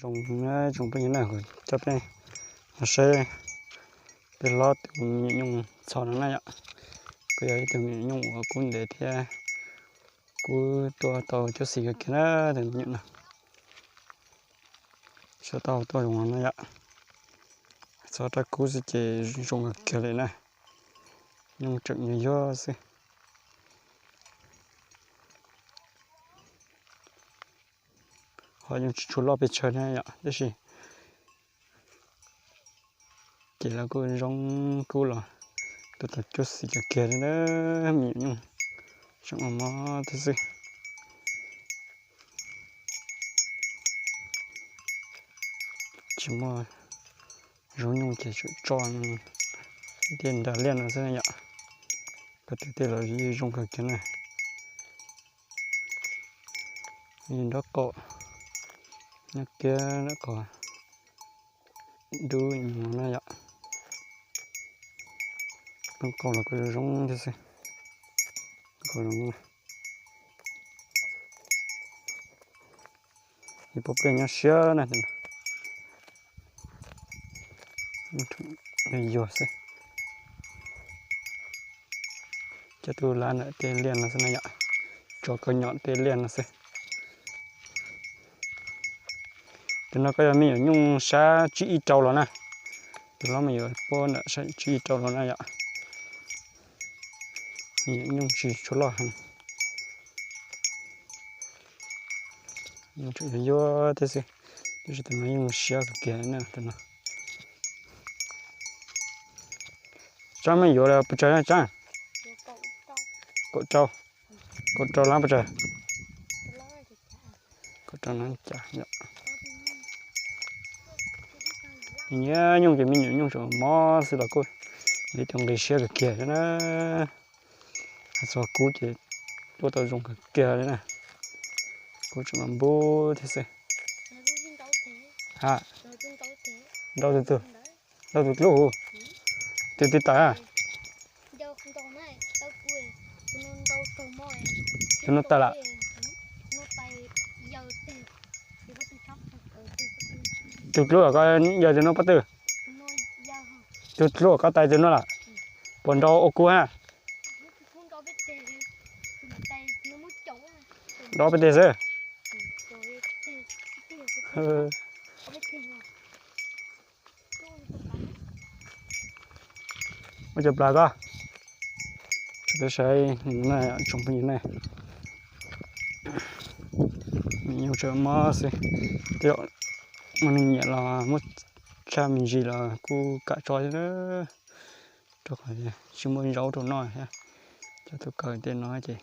Tsoom phooj ywg na, kuv coj peb los saib peb hlob tus me nyuam nyuj txho no na yom. Kuj yog ib tug me nyuam nyuj uas kub ntev thiab kub tuaj tau cuab xim kawg kiag na, tus me nyuam no. Saib tau tuaj zoo no na yom. Txhob rab kub xwb ces zoo kawg kiag li na. Nyuj tseem yuag yuag xwb. Ho nyuj tsis tshua loj pes tsawg na yom, tab sis ces lawv kuj zoo kub los tuaj tau cuab xim kawg kiag li na. Me nyuam nyuj tseem mos mos thiab xwb. Tsis muaj zaub nyuj ces tseem tso tej nras liaj no xwb na yom. Ko tw tej los zoo kawg kiag na. Nraub qaum, nyob kiag nraub qaum dub no na yom. Nraub qaum los kuj zoo thiab xwb. Ib pob pliaj nyob siab na. Yuag xwb. Coj tuaj lab ntawm tej liaj no xwb na yom. Tso kawg nyom tej liaj no xwb. Tus no koj yog me nyuam nyuj sab tsib ib rau los na. Tus hlob me nyuam puab ntawm sab tsib ib rau los na yom. Me nyuam nyuj tsis tshua loj heev. Nyuj tseem yuag yuag thiab xwb, tab sis tus no yeej siab kawg kiag na tus no. Tsab me yuav pes tsawg na Tsab? Kaum rau, kaum rau lab pes tsawg? Kaum rau lab cas yom. Nyiam nyuj ces me nyuam nyuj tseem mob xwb los kuj yog ib tug nqi siab kawg kiag thiab na. Hais txog kub ces tuaj tau zoo kawg kiag li na. Kub tseem mas npub thiab xwb. Ha, nrau tus twg? Nrau tus dlub huv. Tus twg tawm? Tus no tawm lawm. Tus dlub koj yawg tus no pob tw? Tus dlub koj tais tus no lawm? Puas nrau ua kub ha? Nrau peb teg xwb. Ua cov plas koj. Peb saib tsoom phooj ywg na. Me nyuj tseem mob xwb, tej zaum muaj neeg nyiam los muab tshaj me ntsis los kuj kam tso thiab, rau qhov tsis muaj zaub rau noj thiab. Cov tub kaw tej no ces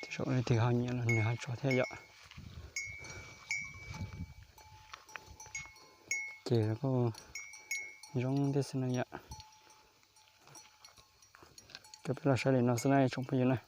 tej zaum leej twg ho nyiam los nws ho tso thiab yom. Ces kuj zoo thiab xwb na yom. Coj peb los saib li no xwb na tsoom phooj ywg na.